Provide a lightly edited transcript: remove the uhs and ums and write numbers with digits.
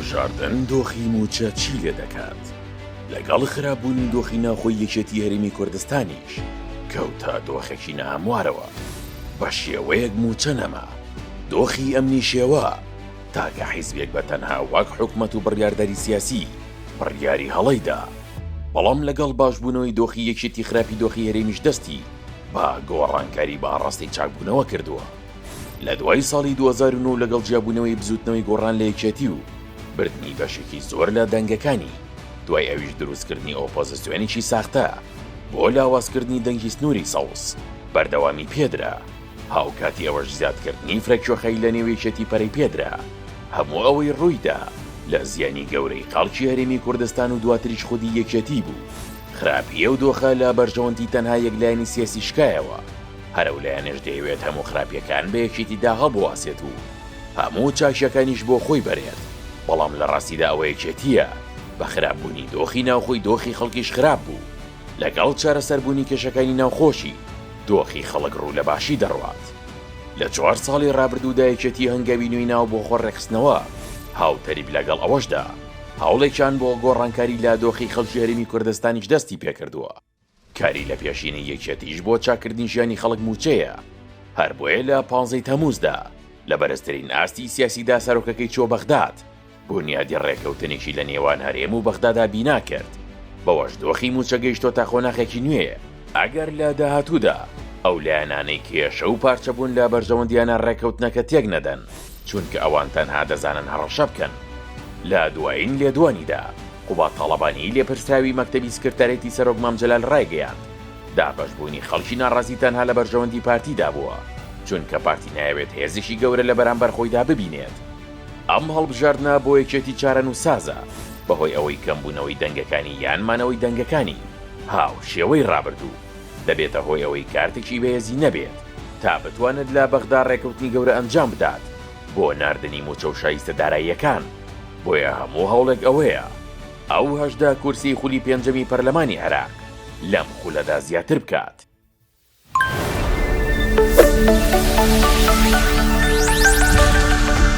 هەڵبژاردن دۆخی مووچە چی لێ دەکات؟ لەگەڵ خراپبوونی دۆخی ناوخۆی یەکێتی هەرێمی کوردستانیش کەوتە دۆخێکی ناهەموارەوە، بە شێوەیەک مووچە نەما، دۆخی ئەمنی شێوا، تاکە حیزبێک بە تەنها وەک حکومەت و بڕیاردەری سیاسی بڕیاری هەڵەی دا، بەڵام لەگەڵ باشبوونەوەی دۆخی یەکێتی خراپی دۆخی هەرێمیش دەستی بە گۆڕانکاری بە ئاڕاستەی چاکبوونەوە کردووە. لە دوای ساڵی 2009 لەگەڵ جیابوونەوەی بزووتنەوەی گۆڕان لە یەکێتی و بردنی بەشێکی زۆر لە دەنگەکانی، دوای ئەویش دروستکردنی ئۆپۆزسیۆنێکی ساختە بۆ لاوازکردنی دەنگی سنووری سەوز بەردەوامی پێدرا، هاوکاتی ئەوەش زیادکردنی فرەکێخەی لە نێو یەکێتی پەرەی پێدرا، هەموو ئەوەی ڕوویدا لە زیانی گەورەی خەڵکی هەرێمی کوردستان و دواتریش خودی یەکێتی بوو. خراپی ئەو دۆخە لە بەرژەوەندی تەنها یەک لایەنی سیاسی شکایەوە، هەر ئەو لایەنەش دەیەوێت هەموو خراپیەکان بە یەکێتیدا هەڵبواسێت و هەموو چاکیەکانیش بۆ خۆی بەرێت، بەڵام لە ڕاستیدا ئەوە یەکێتیە بە خراپبوونی دۆخی ناوخۆی دۆخی خەڵکیش خراپ بوو، لەگەڵ چارەسەربوونی کێشەکانی ناوخۆشی دۆخی خەڵک ڕوو لە باشی دەڕوات. لە چوار ساڵی ڕابردوودا یەکێتی هەنگاوی نوێی ناوە بۆ خۆ ڕێکخستنەوە، هاوتەریب لەگەڵ ئەوەشدا هەوڵێکیان بۆ گۆڕانکاری لە دۆخی خەڵکی هەرێمی کوردستانیش دەستی پێکردووە. کاری لە پێشینەی یەکێتیش بۆ چاککردنی ژیانی خەڵک مووچەیە، هەر بۆیە لە پانزەی تەمووزدا لە بەرزترین ئاستی سیاسیدا سەرۆکەکەی چووە بەغداد، بونیادی ڕێکەوتنێکی لە نێوان هەرێم و بەغدادا بینا کرد، بەوەش دۆخی مووچە گەیشتۆتە قۆناخێکی نوێ. ئەگەر لە داهاتوودا ئەو لایەنانەی کێشە و پارچەبوون لە بەرژەوەندیانە ڕێکەوتنەکە تێک نەدەن، چونکە ئەوان تەنها دەزانن هەڕەشە بکەن. لە دوایین لێدوانیدا قوباد تاڵەبانی لێپرسراوی مەکتەبی سکرتاریەتی سەرۆک مام جەلال ڕایگەیاند، دابەشبوونی خەڵکی ناڕازی تەنها لە بەرژەوەندی پارتیدا بووە، چونکە پارتی نایەوێت هێزێکی گەورە لە بەرامبەر خۆیدا ببینێت. ئەم هەڵبژاردنە بۆ یەکێتی چارەنووسسازە، بەهۆی ئەوەی کەمبوونەوەی دەنگەکانی یان مانەوەی دەنگەکانی هاوشێوەی ڕابردوو، دەبێتە هۆی ئەوەی کارتێکی بەهێزی نەبێت تا بتوانێت لە بەغدا ڕێکەوتنی گەورە ئەنجام بدات بۆ ناردنی مووچە و شایستە داراییەکان، بۆیە هەموو هەوڵێک ئەوەیە ئەو 18 کورسیی خولی پێنجەمی پەرلەمانی عێراق لەم خولەدا زیاتر بکات.